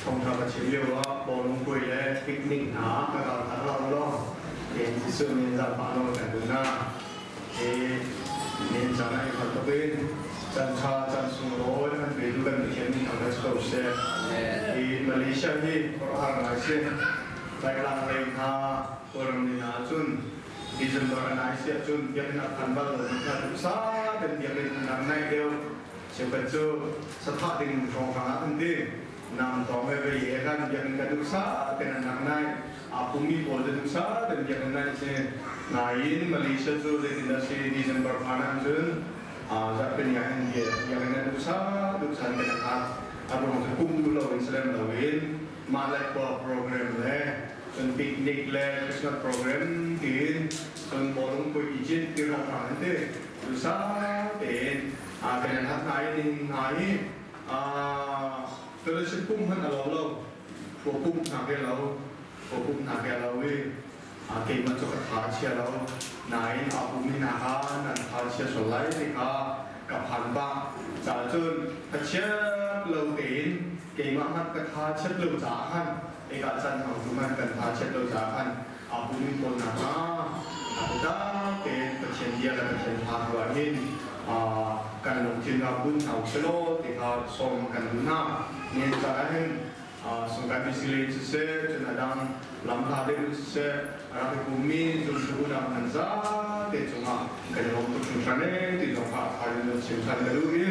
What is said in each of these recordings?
Thawngṭha ka chim lio ah bawlung puai le picnic hna ka kal hna hlah u law tiin Jesuh nih zaangfah nawl kan duh hna. Hi nihin caan ah i hngal tuk in caan ṭha caan sunglawi an petu kan Pathian min thangṭhat si ko seh. Hi Malaysia hi khuaruahhar ngai si. Laitlang lei hna Kawlram ni hna ahcun December a nai si ahcun biakinn a phan bal lomi kha duhsah tein biakinn an rak naih deuh. Cheukhat cu sathah ding hrawnghrang ah an ti. Nam tawng he vei he khan biakinn ka duhsah tein an rak naih. Aa pummi pawl cu duhsah tein biakinn naih si. Nain Malaysia cu zeitindah si December phan ahcun zarhpini ah hin biakinn an duhsah duhsah in kan hak. A ruang cu pum duh loin salem loin mah le khua program le cun picnic le Christmas program tiin cun bawlung puai Egypt ti hrawnghrang an ti. Duhsah tein kan in hak hna i ning hna hi fellowship pum hmanh a lo lo khua pum hna ke lo khua pum hna ke lo i keimah cu ka tha chia lo nain aa pummi hna kha nan tha chia sual lai ti kha ka phan pah ca cun thachiat lo tein keimah hmanh ka tha chiat lo caah khan eka chan hmang tu hmanh kan tha chiat lo caah khan aa pummi pawl hna kha biatak tein Pathian bia le Pathian hla ruah hin kan lungthin ah bun hna usih ti kha sawm kan duh hna. Nihin caan ah hin sungkai misile siseh, cun a dang lamhla deuh siseh, a rak i pummi zumtu unau nan zate cungah kan i lawm tuk hringhran ee ti zong kha a thar in chim ṭhan ka duh i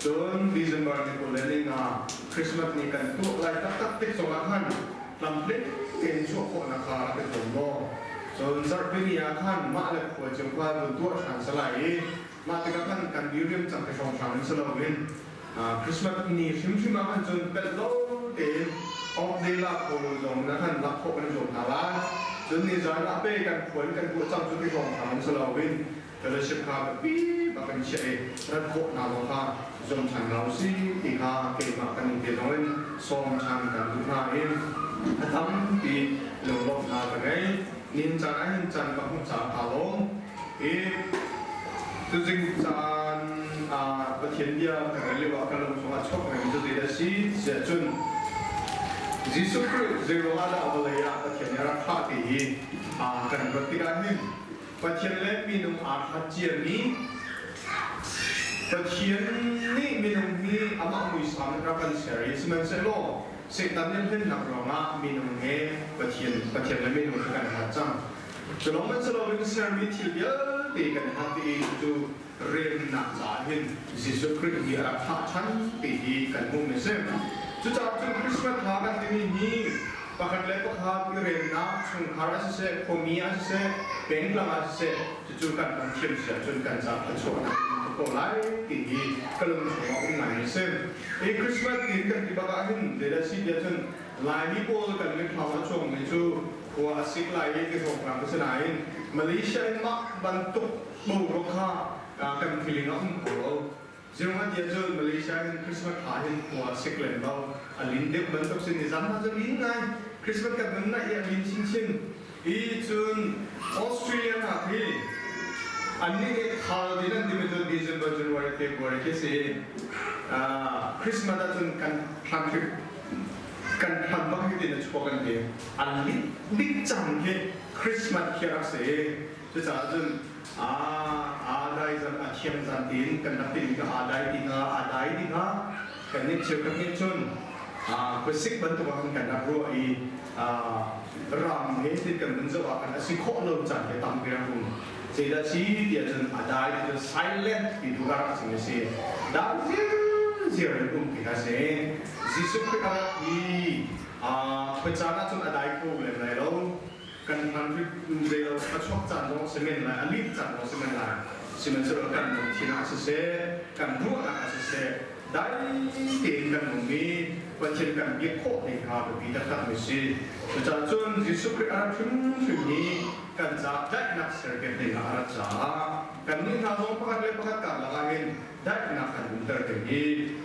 cun December ni 20 le ni nga Christmas ni kan tuah lai taktak tik zongah khan tlamtling tein chuah khawhnak kha rak i zuam law cun zarhpi ni ah khan mah le khua cio kha vun tuah ṭhan salai i mah tikah khan kan diriam cang te hrawnghrang in si loin Christmas ni hrimhrim ah khan cun pelh lo tein off day lak kho lo zong na khan lak khawh kan zuam hna lai. Cun ni zan ah pe kan khua in kan tuah cang cu ti hrawnghrang in si loin fellowship kha biapi bak in chiah i rat khawh hna zong kha zuam ṭhan hna usih ti kha keimah kan in te zong in sawm ṭhan kan duh hna i a tampi lunglawmhnak ka ngei. Nihin caan ah hin caan ka hmuh caah kaa lawm. I tuzing caan ah Pathian bia ka rel lio ah ka lung chungah chuak ngai cu zeidah a si tiah cun Jesuh Khrih zeiruang ah dah vawlei ah Pathian nih a rak thlah ti hi kan ruat tikah hin Pathian le minung aa hlat ciami Pathian nih minung hi amah muisam in rak kan ser i sihmanhsehlaw Satan nih hlennak ruangah minung he Pathian Pathian le minung cu kan hlat cang. Cu lawng man si loin sermi thil vialte kan hlat i cu remnak caah hin Jesuh Khrih hi a rak thlah ṭhan ti hi kan hmuhmi a si. Cucaah cun Christmas thla kan timi hi pakhat le pakhat i remnak chungkhar ah siseh, khuami ah siseh, pengtlang ah siseh, cucu kan hman thiam si ahcun kan ca thluachuahnak in ko lai ti hi ka lung chungah um ngai a si. Hi Christmas tin kan ti bak ah hin zeidah si tiah cun Laimi pawl kan mitthlam a chuangmi cu khua a sik lai i ti hrawnghrang ka si nain Malaysia in mah bantuk boruak kha kan feeling a um kho lo. Ziangah tiah cun Malaysia hin Christmas thla hin khua a sik lem lo. A lin deuh bantuk sin i zan hna cu lin ngai. Christmas kan nun naih i a lin chinchin. I cun Australia hna khi annih nih thal din an timi cu December, January, February khi si. Christmas ahcun kan thlan hrim kan thlan bak hi tin a chuak an ti. An lit bik cang khi Christmas khi a rak si. Cucaah cun aa dai zan a thiam zan tiin kan rak timi kha aa dai ti hnga aa dai ti hnga kan nih cheukhat nih cun khuasik bantuk ah khan kan rak ruah i ram he tin kan vun zoh ah khan a si khawh lo caan he tampi rak um. Zeidah si tiah cun a dai ti cun silent ti tu rak chim a si. Dai zirziar in um ti kha si. Jesuh Khrih a rak i khuacaan ah cun a dai kho lem lai lo. Kan hman zei lo a chuak caan zong si men lai, a lit caan zong si men lai, sihmanhsehlaw kan lungthin ah siseh, kan ruahnak ah siseh, dai tein kan nung i Pathian kan biak khawh ding kha biapi taktak mi si. Cucaah cun Jesuh Khrih a rat hrimhrim hi kan caah daihnak serpiak ding ah a rat caah kannih hna zong pakhat le pakhat karlak ah hin daihnak kan umter ding hi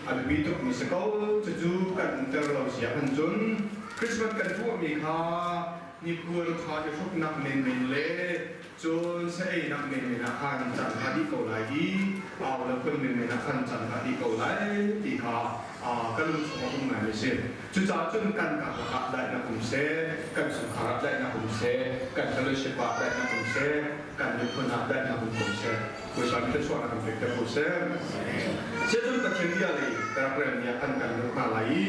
a biapi tuk mi si ko. Cucu kan umter lo sia hman cun Christmas kan tuahmi kha hnipuan kha i hruknak menmen le cun sa einak menmen ah khan caan kha dih ko lai i. Au le phun menmen ah khan can ka dih ko lai ti kha ka lung chung a um ngai mi si. Cucaah cun kan karlak ah daihnak um seh, kan chungkhar ah daihnak um seh, kan fellowship ah daihnak um seh, kan miphun ah daihnak um ko seh. Bawipa nih thluachuahnak kan pek te ko seh. Siacun Pathian bia lei ka rak relmi ah khan kan luh hna lai i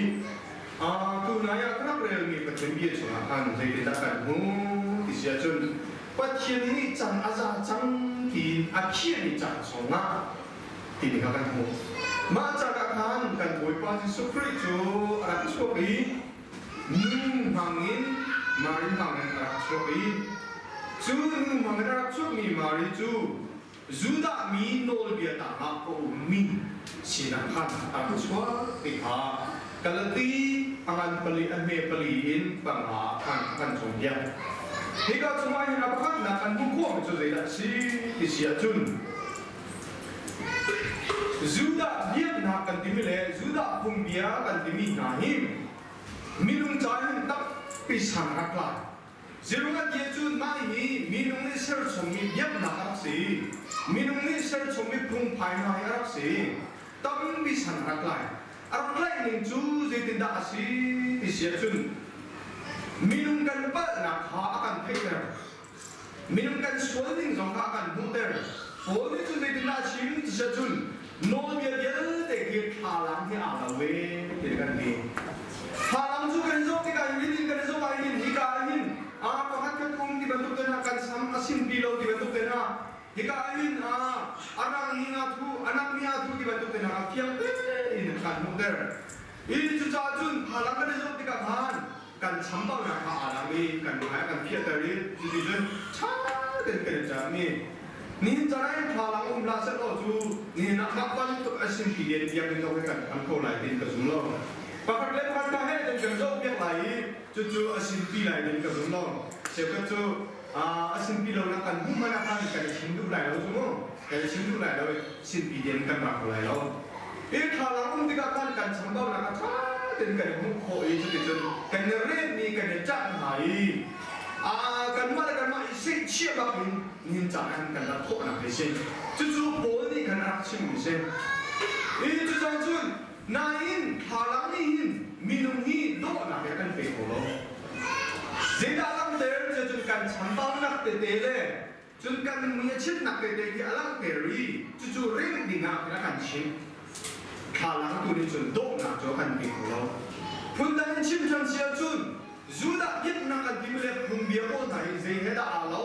tunai ah ka rak relmi Pathian bia chungah khan zeitindah kan hmuh ti si ahcun Pathian nih cang a za cang tiin a khiahmi caan chungah timi kha kan hmuh. Mah caah khan kan Bawipa Jesuh Khrih cu a rak chuak i nu hmangin Mari hmangin a rak chuak i cu nu hmangin a rak chuakmi Mari cu Judah mi nawlbia tangah a ummi sinak khan a rak chuak ti kha Galati a ngan pali a hme pali in panga khan kan cawnpiak. Hika chungah hin a pakhatnak kan hmuh khawhmi cu zeidah a si ti si ahcun Judah biaknak kan timi le Judah phungbia kan timi hna hi minung ca hin tampi san a rak lai. Zirung a ti ahcun mah hi minung nih serchommi biaknak a rak si. Minung nih serchommi phungphai hna hi a rak si. Tampi san a rak lai. A rak tlaih ning cu zeitindah a si ti si ahcun minung kan palhnak kha a kan theihter. Minung kan sual ning zong kha a kan hmuhter. Paul nih cun zeitindah a chim ti si ahcun nawlbia vialte khi thlalang he aa lo ve ti kan ti. Thlalang cu kan zoh tikah hin in kan zoh ah hin hika ah hin a pakhat khat um ti bantuk te hna kan sam a simpi lo ti bantuk te hna hika ah hin a arang mi nga thu anak mi a thu ti bantuk te hna a fiang tein kan hmuhter. Hi cucaah cun thlalang kan i zoh tikah khan kan chambaunak kha aa lang i kan hmai a kan phiahter i cuticun ṭha tein kan i cam i nihin caan ah hin thlalang um hlah seh law cu nihin ah mah bantuk a simpi len biakinn zong hi kan phan kho lai tiin ka zum lo. Pakhat le pakhat kha heh tin kan zoh piak lai i cucu a simpi lai tiin ka zum lo. Cheukhat cu a simpi lo nak kan hmuh hmanh ah khan kan i chim duh lai lo cu mu. Kan i chim duh lai lo i simpi tein kan rak ko lai lo. I thlalang um tikah khan kan chambaunak a ṭha tein kan i hmuh khawh i cuticun kan i remmi kan i ṭanh hna i kanmah le kanmah i seihchiah bak in nihin caan ah kan rak khawhnak hi si. Cucu Paul nih khan a rak chimmi si. I cucaah cun nain thlalang nih hin minung hi dawhnak he kan pe kho lo. Zeidah langhter cucun kan chambaunak tete le Cun kan mui a chimnak tete khi a langhter i cucu ring dingah khin a kan chimh. Thlalang tu nih cun dawhnak cu a kan pe kho lo. Phundang in chim ṭhan si ahcun Judah biaknak kan timi le phungbia pawl hna hi zei he dah aa lo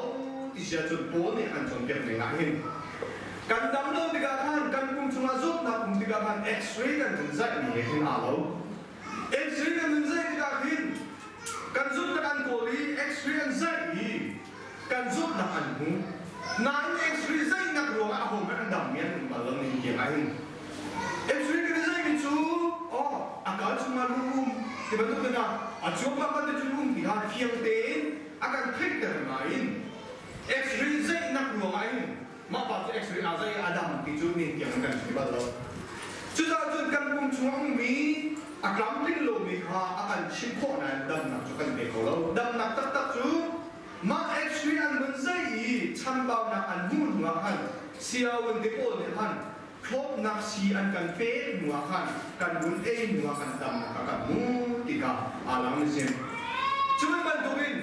ti si ahcun Paul nih a kan cawnpiak ning ah hin kan dam lo tikah khan kan pum chungah zawtnak um tikah khan X-ray kan vun zaihmi he khin aa lo. X-ray kan vun zaih tikah khin kan zawtnak an kawl i X-ray an zaih i kan zawtnak an hmu. Nain X-ray zeihnak ruangah a hohmanh an dammi an um bal lo ning tiang ah hin. X-ray kan i zeihmi cu oh a kal chungah lu um ti bantuk te hna a cuangmah kan ti cu um ti kha fiang tein a kan theihter nain X-ray zeihnak ruangah hin mah pa cu X-ray aa zeih a dam ti cu ning tiang kan thei bal lo. Cucaah cun kan pum chungah ummi a tlamtling lomi kha a kan chimh khawh nain damnak cu kan pe kho lo. Damnak taktak cu Mah X-ray an vun zei i chambaunak an hmuh hnuah khan siaun te pawl nih khan thlopnak sii an kan pek hnuah khan kan vun ei hnuah kan damnak a kan hmu ti kha aa lang a si. Cu bantukin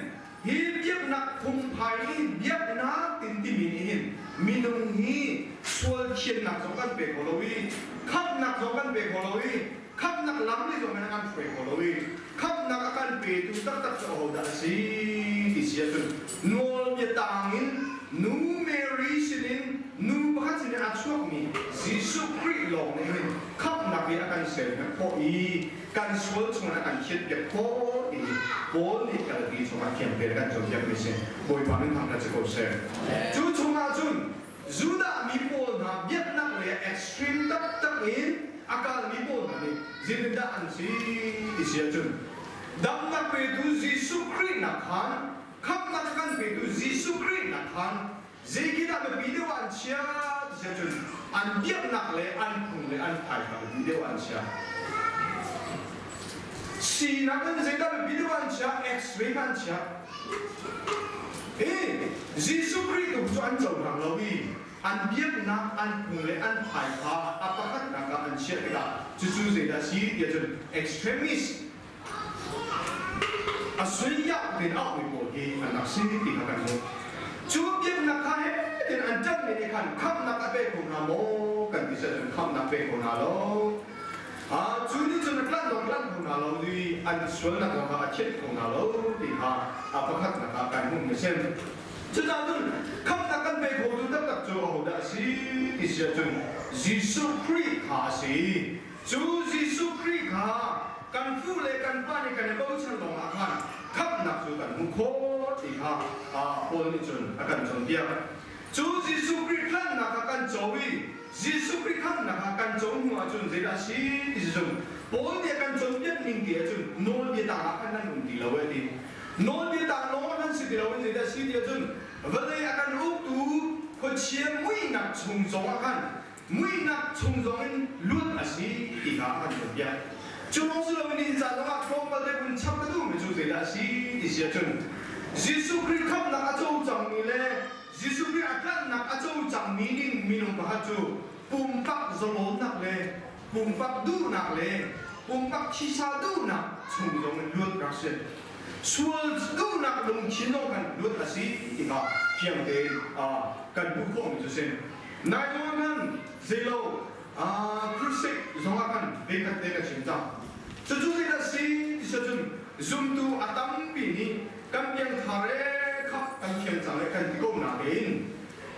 hi biaknak phungphai i biaknak tin timi nih hin minung hi sual thiannak zong kan pe kho lo i khamhnak zong kan pe kho lo i khamhnak lam nih zong hin a kan hruai kho lo i khamhnak a kan petu taktak cu ahodah a si ti si ahcun nawlbia tang in nu Mary sinin nu pakhat sinin a chuakmi Jesuh Khrih lawng nih hin khamhnak hi a kan serpiak khawh i kan sual chungin a kan thianpiak khawh ti hi Paul nih kalpi chungah thiamte kan cawnpiakmi si Bawipa min thangṭhat si ko seh. Cu chungah cun Judah mi pawl hna biaknak lei ah extreme taktak in a kalmi pawl hna nih zeitindah an si ti si ahcun damnak petu Jesuh Khrih nak khan khamhnak kan petu Jesuh Khrih nak khan zei khi dah biapi deuh ah an chia ti si ahcun an biaknak le an phung le an phai kha biapi deuh ah an chia. Sinak in zeidah biapi deuh ah an chia? X-ray kha an chia. Hi Jesuh Khrih tu cu an cohlang lo i. An biaknak an phung le an phai kha a pakhatnak ah an chiah tikah cucu zeidah a si tiah cun extremist a suiyak tein auhmi pawl hi an rak si ti kha kan hmuh. Cu biaknak kha he tein an ṭanhmi nih khan khamhnak a pe kho hna maw kan ti cun khamhnak pe kho hna lo. Cu nih cun a tlanh zong tlanh kho hna lo i an sualnak zong kha a thianh kho hna lo ti kha a pakhatnak ah kan hmuhmi a si. Cucaah cun khamhnak kan pe khotu taktak cu ahodah a si ti si ahcun Jesuh Khrih kha a si. Cu Jesuh Khrih kha kan pu le kan pa nih kan i bochan lawngah khan khamhnak cu kan hmuh khawh ti kha Paul nih cun a kan cawnpiak. Cu Jesuh Khrih tlanhnak kha kan co i Jesuh Khrih khamhnak kha kan co hnu ahcun zeidah a si ti si cun Paul nih a kan cawnpiak ning ti ahcun nawlbia tangah khan nan um ti lo e ti. Nawlbia tang lawng ah khan si ti loin zeidah a si ti ahcun vawlei a kan uktu khuachia muihnak chung zongah khan muihnak chung zongin luat a si ti kha a kan cawnpiak. Cu lawng si loin nihin caan zongah tlawmpal te vun chap ka duhmi cu zeidah a si ti si ahcun Jesuh Khrih khamhnak a co cangmi le Jesuh Khrih a tlanhnak a co cangmi ning minung pakhat cu pumpak zalawnnak le pumpak duhnak le pumpak thisa duhnak chung zongin luat rak si. Sual duhnak lungthin zong khan luat a si ti kha fiang tein kan hmuh khawhmi cu si. Nai zong khan zeilo crusade zongah khan veikhat te ka chim cang. Cucu zeidah si ti cun zumtu a tampi nih kan piangthar e khap kan thiam cang e kan ti ko nain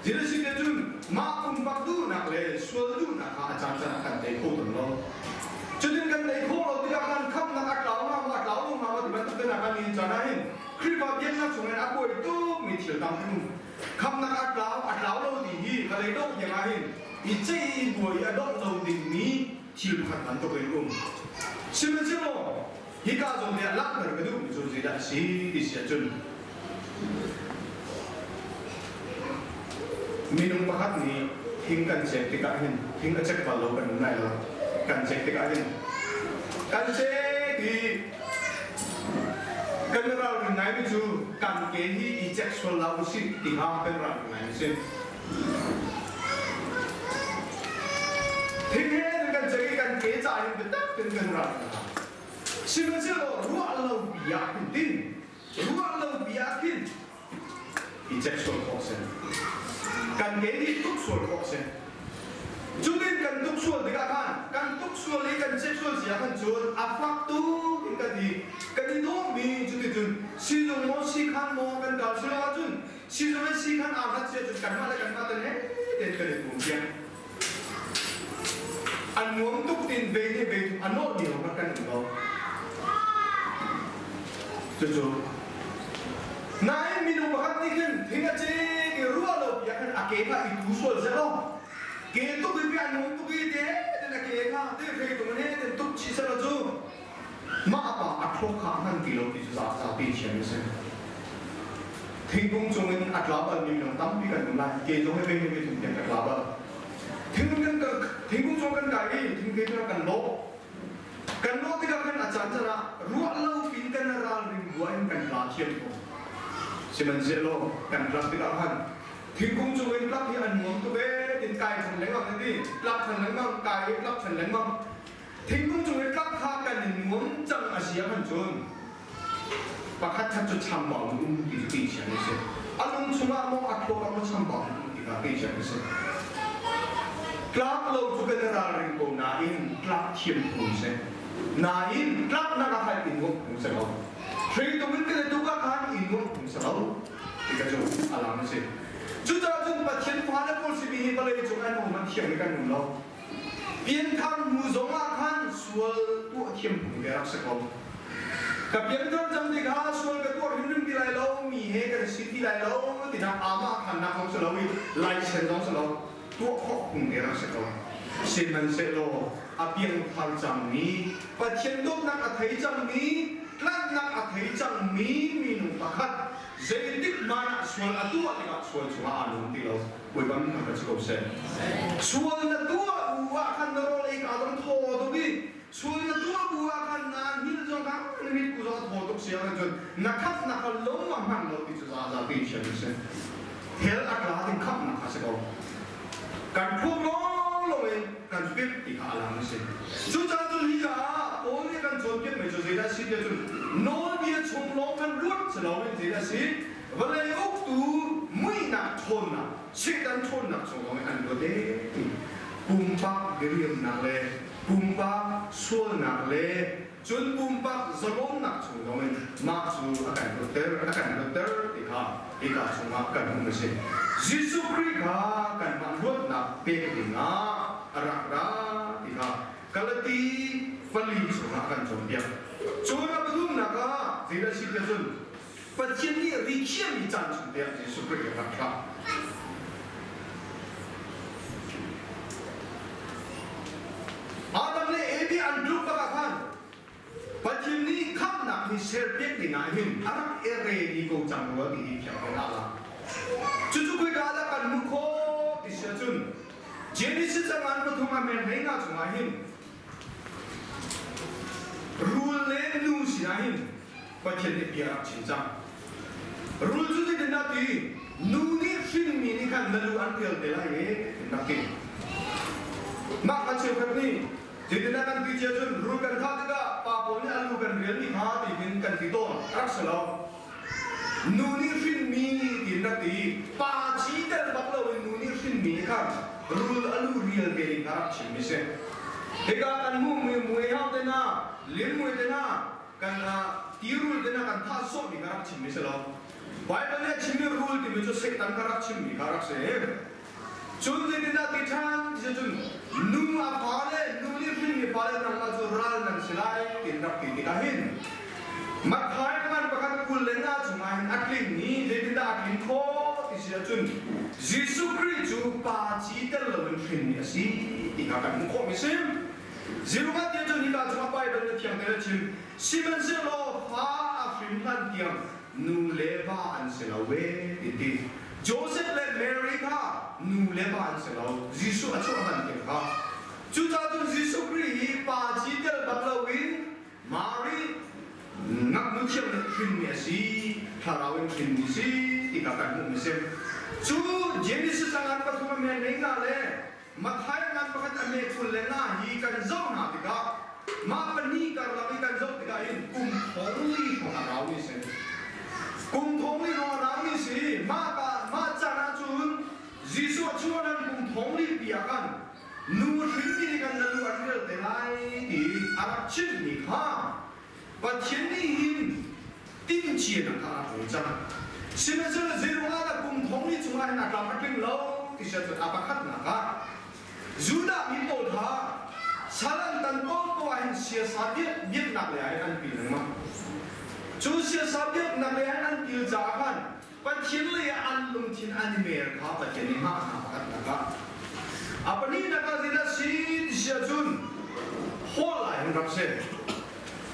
Jesuh nih cun mah pumpak duhnak le sual duhnak kha a caan ah kan tei kho tawn lo. Cutin kan tei khawh lo tikah khan khamhnak a tlau hnga maw a tlau lo hnga maw ti bantuk te hna kha nihin caan ah hin Khrihfa biaknak chungin a buai tukmi thil tam um. Khamhnak a tlau a tlau lo ti hi vawlei dongh tiang ah hin i ceih i buai i a dongh lo dingmi thil pakhat bantuk in um. Sihmanhsehlaw hika zawn nih a langhter ka duhmi cu zeidah a si ti si ahcun minung pakhat nih thing kan cek tikah hin thing a cek bal lo kan um lai lo. Kan cek tikah hin kan cek i kan ralrin ngaimi cu kan ke hi i cek sual la usih ti kha kan ralrin ngaimi si. Thing he kan cek i kan ke ca hin biatak tein kan ralrin hna. Sihmanhsehlaw ruah lo pi ah khin tin ruah lo pi ah khin i cek sual khawh si. Kan ke nih tuk sual khawh si. Cutin kan tuk sual tikah khan kan tuk sual i kan cek sual sia khan cun a fak tuk in kan i kan i dawhmi cuticun sizung maw sikhan maw kan kal si lo ahcun sizung in sikhan aa hlat sia cun kanmah le kanmah ten he tein kan i tum piak. An nuam tuk tin ve nih ve a nawh lio kha kan um ko. Cucu nain minung pakhat nih khin thing a cik i ruah lo piah khan a ke kha i tu sual seh law ke tuk i piah nuam tuk i te ten a ke kha te hrei tung in he ten tuk chih seh law cu mah pa a thawk kha a hman ti lo ti cu za zapi thiam a si. Thingkung cung in a tla balmi minung tampi kan um lai. Ke zong hi ve ve thum tiang ka tla bal. Thingkung kan thingkung cung kan kai i thingthei cu kan lawh. Kan lawh tikah khan a caan caan ah ruah lo pin kan ralring bua in kan tla thiam ko. Sihmanhsehlaw kan tlak tikah khan thingkung cung in tlak hi an nuam tuk ee tin kai than lengmang an ti. Tlak than lengmang, kai i tlak than lengmang. Thingkung cung i tlak kha kan in nuam cang a si ahcun cun pakhat khat cu chambau in um ti cu kei chiang a si. A lung chungah maw a thluak ah maw chambau in um ti kha kei chiang a si. Tlak lo cu kan i ralring ko nain tlak thiam phung si. Nain tlaknak ah khan i nuamh phung si lo. Hreitung in kan i tuk ah khan i nuamh phung si lo. Ti ka cu a lang a si. Cucaah cun Pathian fale pawl simi hi vawlei cung an um an thiam i kan um lo. Pianthar hnu zongah khan sual tuah thiam phung te rak si ko. Ka pianthar cang tikah sual ka tuah hrimhrim ti lai lo, mi he kan si ti lai lo tinak amah khannak zong si lo i laisen zong si lo, tuah khawh phung te rak si ko. Sihmanhsehlaw a piangthar cangmi, Pathian dawtnak a thei cangmi, tlanhnak a thei cangmi minung pakhat zeitik hmanh ah sual a tuah tikah sual chungah aa lung ti lo. Bawipa min thangṭhat si ko seh. Sual na tuah bu ah khan na rawl ei kaa zong thaw tuk i sual na tuah bu ah khan naa hngilh zong kha na mitku zong a thaw tuk si ahcun cun na khamhnak kha lung a hman lo ti cu zaza ti thiam a si. Hell a tla ding khamhnak kha si ko. Kan phung lawnglawng in kan pemh ti kha a lang a si. Cucaah cun hika ah Paul nih kan cawnpiakmi cu zeidah a si tiah cun nawlbia chung lawng khan luat si loin zeidah a si vawlei uktu muihnak ṭhawnnak Satan ṭhawnnak chung lawng in an luat ee ti pumpak diriamnak le pumpak sualnak le cun pumpak zalawnnak chung zong in mah cu a kan luatter a kan luatter ti kha hika chungah kan hmuh a si. Jesuh Khrih kha kanmah luatnak pek dingah a rak ra ti kha Galati 4 chungah kan cawnpiak. Cun a pathumnak ah zeidah si tiah cun Pathian nih ri khiahmi caan chung te ah Jesuh Khrih a rak thlah. Adam le Evi an tluk bak ah khan Pathian nih khamhnak hi serpiak ding ah hin a rak i redi ko cang rua ti hi fiang tein a lang. Cucu khoi ka dah kan hmuh khawh ti si ahcun Genesis a ngan pathum a men hlei nga chungah hin Rul le nu sinah hin Pathian nih bia rak chim cang. Rul cu zeitindah ti? Nu nih hrinmi nih khan na lu an rial te lai e rak ti. Mah kha cheukhat nih zeitindah kan ti cia cun rul kan thah tikah pa pawl nih an lu kan rialmi kha ti hin kan ti tawn. Rak si lo. Nu nih hrinmi tiin rak ti. Pa ci tel bak loin nu nih hrinmi nih khan rul a lu rial te ding kha rak chimmi si. Hika kan hmuh mui mui hau te na, lim mui te na, kan tirul te na kan thah sawhmi kha rak chimmi si lo. Baibal nih a chimmi rul timi cu Satan kha rak chimmi kha rak si. Cun zeitindah ti ṭhan ti cun nu a pa le nu nih hrinmi pa le nangmah cu ral nan si lai tiin rak ti tikah hin Matthai ngan pakhat 25 chungah hin a tling i zeitindah a tlin khawh ti si ahcun Jesuh Khrih cu pa ci tel loin hrinmi a si ti kha kan hmuh khawhmi si. Zerubbabel tiang cun hika cungah Baibal na thiang tein a chim. Sihmanhsehlaw fa a hrin hlan tiang nu le va an si lo ve ti ti. Joseph le Mary kha nu le va an si lo. Jesuh a chuah hlan tiang kha. Cucaah cun Jesuh Khrih hi pa ci tel bak loin Mary ngaknu thiang nih hrinmi a si, thlarau in hrinmi si ti kha kan hmuhmi si. Cu Genesis a ngan pathum a men nei nga le Matthai ngan pakhat a me 25 hi kan zoh hna tikah mah pahnih karlak i kan zoh tikah hin kum thong li hrawng a raumi si. Kum thong li hrawng a raumi si. Mah ka mah caan ah cun Jesuh a chuahlan kum thong li pi ah khan nu hrin ti nih kan na lu an rial te lai ti a rak chimmi kha Pathian nih hin timhcia kha a ṭhawn cang. Sihmanhsehlaw zeiruangah dah kum thong li chungah hin a tlam a tling lo ti si ahcun a pakhatnak ah Judah mi pawl kha sal an tan paohpaoh ah hin siasa biaknak lei ah hin an pil lengmang. Cu siasa biaknak lei ah hin an pil caah khan Pathian lei ah an lungthin an i mer kha Pathian nih hngah hna pakhatnak ah. A pahnihnak ah zeidah si ti si ahcun Hall ah hin rak si.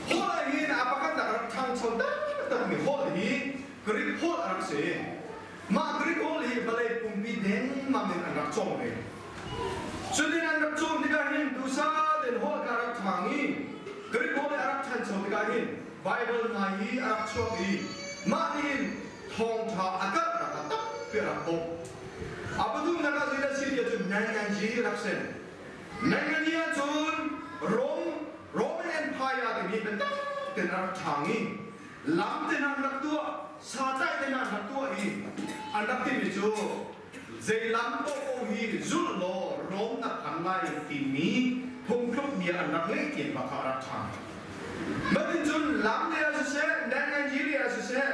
Hall ah hin a pakhatnak rak ṭhangcho taktakmi hall hi Greek holh a rak si. Mah Greek holh hi vawlei pumpi dengmang in an rak cawng ve. Cutin an rak cawn tikah hin duhsah tein holh kha rak ṭhang i Greek holh i a rak ṭhancho tikah hin Baibal hna hi a rak chuak i mah nih hin thawngṭha a karhnak ah tampi a rak bawmh. A pathumnak ah zeidah a si ti ahcun Nanganji rak si. Nanganji ahcun Rome Roman Empire timi biatak tein a rak ṭhang i lam te hna an rak tuah, satlaih te hna an rak tuah i an rak timi cu zei lam paohpaoh hi zulh law Rom na phan lai timi phungthluk bia an rak ngeih tiang bak kha a rak ṭha. Matin cun lam lei ah siseh, Nigeria ah siseh,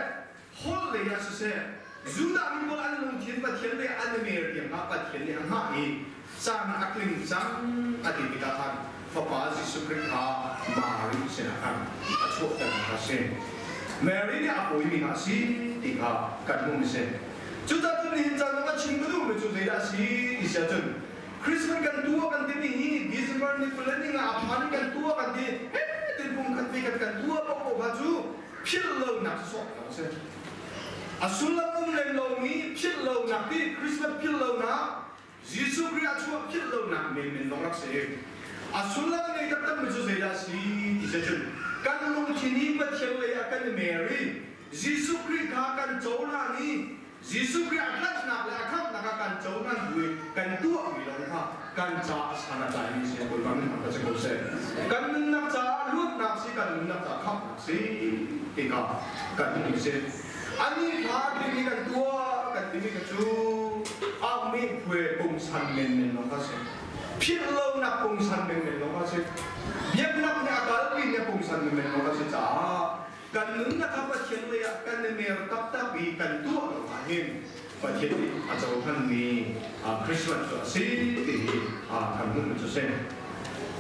holh lei ah siseh, Judah mi pawl an lungthin Pathian lei an i mer tiang ah Pathian nih a hngah i caan a tling cang a ti tikah khan Fapa Jesuh Khrih kha Mary sinah khan a chuahter kha a si. Mary nih a pawimi kha a si ti kha kan hmuh a si. Cucaah cun nihin caan zong a chim ka duhmi cu zeidah a si ti si ahcun Christmas kan tuah kan timi hi December ni 20 le ni nga a phan kan tuah kan ti he tin kum khat ve kan kan tuah paohpaoh kha cu philh lonak sawh ko a si. A sullam um lem lomi philh lonak ti Christmas philh lonak Jesuh Khrih a chuah philh lonak menmen lawng rak si. A sullam a ngei taktakmi cu zeidah a si ti si cun kan lungthin hi Pathian lei ah kan i mer i Jesuh Khrih kha kan cohlan i. Jesuh Khrih a tlanhnak le a khamhnak ah kan cohlan bu i kan tuahmi lawng kha kan caah a san a tlaimi si. Bawipa min thangṭhat si ko seh. Kan nunnak caah luatnak si, kan nunnak caah khamhnak si ti kha kan hmuh si. Ani thla a tling i kan tuah kan timi kha cu akmi phuai pungsan menmen lawng kha si. Philh lonak pungsan menmen lawng kha si. Biaknak nih a kalpi nih pungsan menmen lawng kha si caah kan nunnak kha Pathian lei ah kan i mer taktak i kan tuah lo ahhin Pathian nih a cohlanmi Christmas cu a si ti hi kan hmuhmi cu si.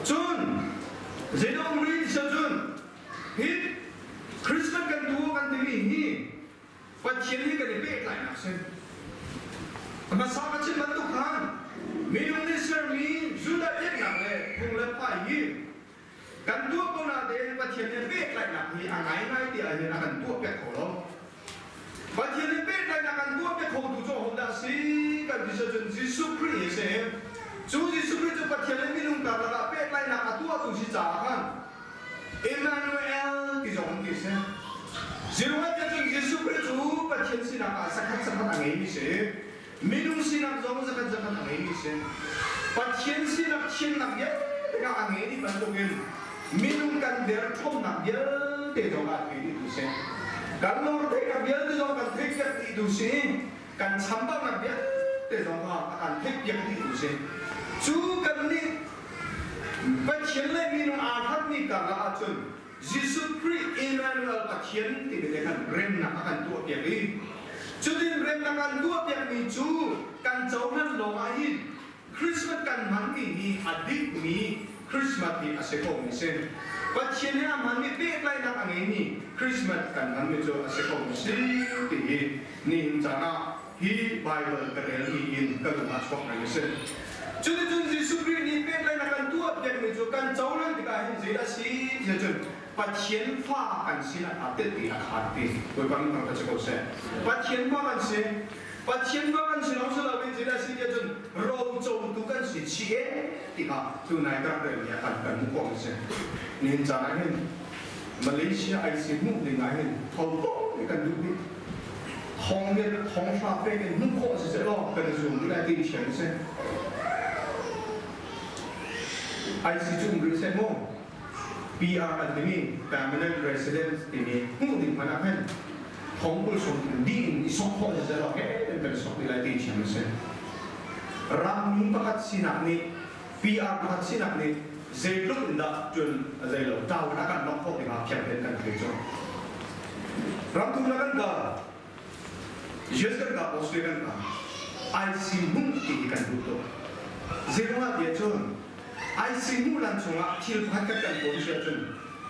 Cun zeidah um rih ti cun hi Christmas kan tuah kan timi hi Pathian hi kan i pehtlainak si. Hmasa ka chim bantuk khan minung nih sermi Judah biaknak le phung le phai hi kan tuah ko natein Pathian he pehtlaihnak hi a ngaingai ti ahhin a kan tuahpiak kho lo. Pathian he pehtlaihnak kan tuahpiak khotu cu ahodah a si kan ti cun Jesuh Khrih hi a si. Cu Jesuh Khrih cu Pathian le minung karlak ah pehtlaihnak a tuahtu si caah khan Emmanuel ti zong an ti a si. Zeruah tiah cun Jesuh Khrih cu Pathian sinak ah zakhat zakhat a ngeimi si. Minung sinak zong zakhat zakhat a ngeimi si. Pathian sinak thiannak vialte kha a ngei dih bantukin minung kan derthawmnak vialte zong ah a thei dihtu si. Kan lungretheihnak vialte zong kan theihpiak dihtu si. Kan chambaunak vialte zong kha a kan theihpiak dihtu si. Cu kannih Pathian le minung aa hlatmi karlak ahcun Jesuh Khrih Emmanuel Pathian timi te khan remnak a kan tuahpiak i cutin remnak kan tuahpiakmi cu kan cohlan lawng ah hin Christmas kan hmanmi hi a dikmi Christmas hi a si khomi si. Pathian he a hmanmi pehtlaihnak a ngeimi Christmas kan hmanmi cu a si khomi si ti hi nihin caan ah hi Baibal ka relmi in ka lung ah chuak ngai a si. Cuticun Jesuh Khrih nih pehtlaihnak kan tuahpiakmi cu kan cohlan tikah hin zeidah a si ti ahcun Pathian fa kan sinak aa tel ti a khaan ti. Bawipa min thangṭhat si ko seh. Pathian fa kan si. Pathian fa kan si lawng si loin zeidah a si ti ahcun rocotu kan si chih e ti kha tunai ka rak relmi ah kan kan hmuh khawh a si. Nihin caan ah hin Malaysia IC hmuh ding ah hin tho tuk kan duh dih. Thong riat thong hra pek in hmuh khawh si sehlaw kan i zuam dih lai ti thiam a si. IC cu um rih seh mu. PR an timi permanent residence timi hmuh ding hmanh ah khan thong 20 sawm dih in i sok khawh si sehlaw he kan i sok dih lai ti thiam a si. Rammi pakhat sinak nih PR pakhat sinak nih zeitluk in dah ṭuan a zei lo ṭau in a kan nok khawh tikah fiang tein kan thei cu. Ramthum na kan kal, US kan kal, Australia kan kal, IC hmuh ti hi kan duh tuk. Zeiruangah tiah cun IC hmuh lan chungah thil pakhat kan kan tuah si ahcun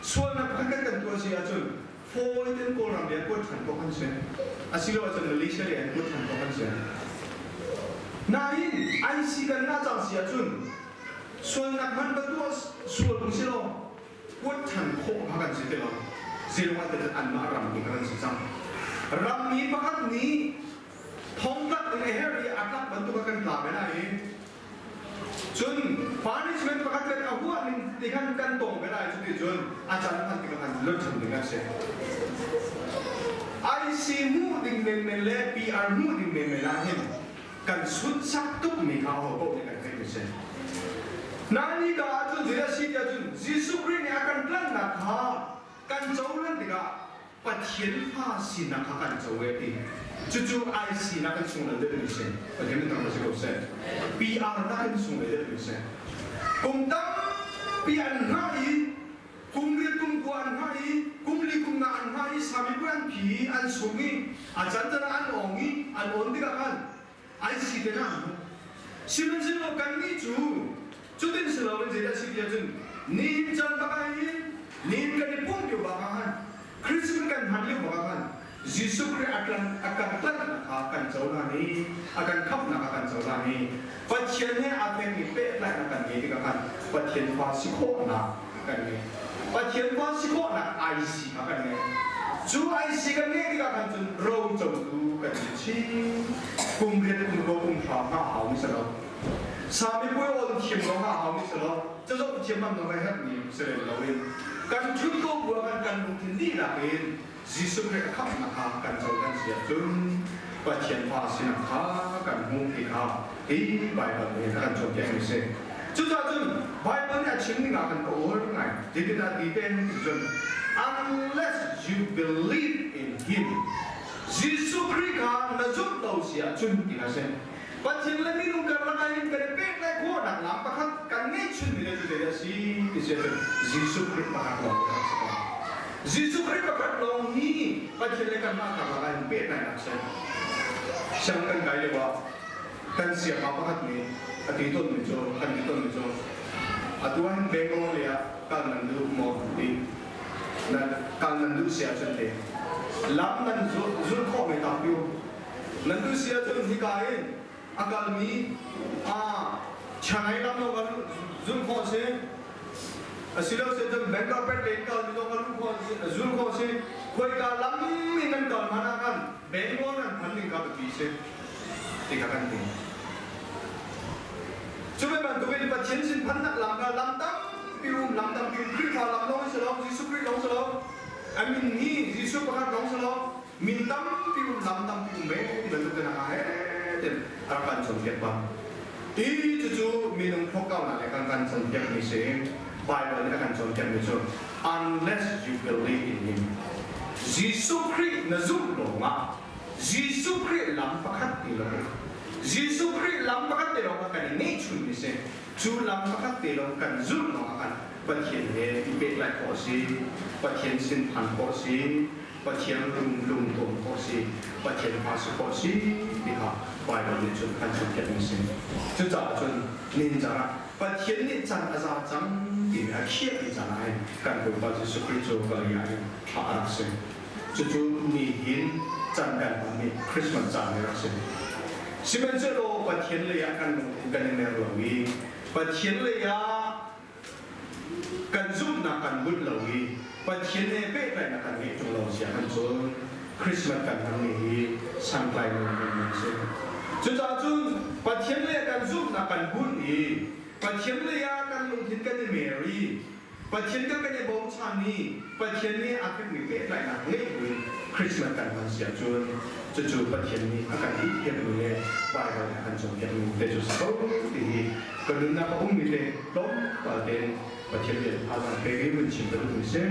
sualnak pakhat kan kan tuah si ahcun fawi tein Kawlram lei an kuat ṭhan khawh kan si. Asiloah cun Malaysia lei an kuat ṭhan khawh kan si. Nain IC kan ngah cang si ahcun sualnak hmanh va tuah sual kung si law kuat ṭhan khawh kha kan si ti lo. Zeiruangah tiah cun anmah rammi kha kan si cang. Rammi pakhat nih thongtlak in a herh i a tlak bantuk ah kan tla ve lai i Cun punishment pakhat kan a huah ning ti khan kan tong ve lai cu ti cun a can hman tikah khan luat ṭhan ding an si. IC hmuh ding menmen le PR hmuh ding menmen ah hin kan sunsak tukmi kha ho paoh nih kan theih mi si. Nani ka ahcun zei a si tiah cun Jesuh Khrih nih a kan tlanhnak kha kan cohlan tikah Pathian fa sinak kha kan co e ti. Cucu IC nak in sung deuh mi si. Pathian min thang si ko seh. PR nak in sung deuh mi si. Kum tampi an hngah i kum riat kum kua an hngah i kum li kum nga an hngah i sami pui an phi i an sung i a can can ah an ong i an on tikah khan IC te hna an hmu. Sihmanhsehlaw kannih cu cutin si loin zeidah si ti ahcun nihin caan bak ah hin nihin kan i pumh lio bak ah khan Christmas kan hman lio bak ah khan Jesuh Khrih a kan a kan tlanhnak kha kan cohlan i a kan khamhnak kha kan cohlan i Pathian he aa fekmi pehtlaihnak kan ngei tikah khan Pathian fa si khawhnak kan ngei. Pathian fa si khawhnak IC kha kan ngei. Cu IC kan ngeih tikah khan cun rocotu kan si chin. Kum riat kum rua kum hra hngah hau mi si lo. Sami puai on thiam lo hngah hau mi si lo. Cazoh thiam man lo herh mi si lem lo in kan thut ko bu ah kan kan lungthin dihlak in Jesuh Khrih a khamhnak kha kan cohlan si ahcun. Pathian fa sinak kha kan hmuh ti kha hi Baibal nih a kan cawnpiakmi a si. Cucaah cun Baibal nih a chim ning ah kan ka uar ngai. Zeitindah ti te cun unless you believe in him Jesuh Khrih kha na zumh lo si ahcun ti a si. Pathian le minung karlak ah hin kan i pehtlaih khawhnak lam pakhat kan ngeihchunmi le cu zeidah a si ti si ahcun Jesuh Khrih pakhat lawng hi a si ko. Jesuh Khrih pakhat lawng hi Pathian le kanmah karlak ah hin pehtlaihnak a si. Siang kan kai lio ah kan siapa pakhat nih a ti tawnmi cu kan ti tawnmi cu atu ah hin Bangalore lei ah kal nan duh maw ti nan kal nan duh si ahcun te lam nan zulh khawh mi tampi um nan duh si ahcun hika in a kalmi a Chennai lam zong kan zulh khawh si asilo si cun Bangalore lei kal mi zong kan zulh khawh si khoika lam in nan kal hmanh ah khan Bangalore nan phan ding kha biapi si ti kha kan ti. Cu ve bantukin Pathian sin phannak lam kha lam tampi um, lam tampi um, Khrihfa lam lawng si lo, Jesuh Khrih lawng si lo, a min hi Jesuh pakhat lawng si lo, min tampi um, lam tampi um ve ti bantuk te hna he ten a rak kan cawnpiak bang. Ti cucu minung thawkkaunak le kan kan cawnpiakmi si. Bible nih a kan cawnpiakmi cu unless you believe in him Jesuh Khrih na zumh lawngah Jesuh Khrih lam pakhat ti lo Jesuh Khrih lam pakhat te lawng kha kan i ngeihchunmi si. Cu lam pakhat te lawng kan zulh lawngah khan Pathian he i pehtlaih khawh a si, Pathian sin phan khawh a si, Pathian lung lungtum khawh a si, Pathian fa si khawh a si ti kha Baibal nih cun kan cawnpiakmi si. Cucaah cun nihin caan ah Pathian nih can a za cang timi a khiahmi caan ah hin kan Bawipa Jesuh Khrih cu vawlei ah hin thlah a rak si. Cucu nihin can kan hmanmi Christmas caan hi rak si. Sihmanhsehlaw Pathian lei ah kan lungthin kan i mer lo i Pathian lei ah kan zumhnak kan bunh lo i Pathian he pehtlaihnak kan ngeih ṭung lo sia kan cun Christmas kan hmanmi hi santlai lo men a si. Cucaah cun Pathian lei ah kan zumhnak kan bunh i Pathian lei ah kan lungthin kan i mer i Pathian kan kan i bochan i Pathian nih a fekmi pehtlaihnak ngeih buin Christmas kan hman si ahcun cucu Pathian nih a kan ihpiakmi le Baibal nih a kan cawnpiakmi te cu si ko ti hi ka nunnak a ummi te tlawmpal tein Pathian bia thazaang pek i vun chim ka duhmi si.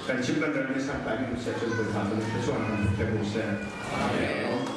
Kan chim kan relmi santlai mi si ahcun Bawipa cu thluachuah kan pek u sih. Amen.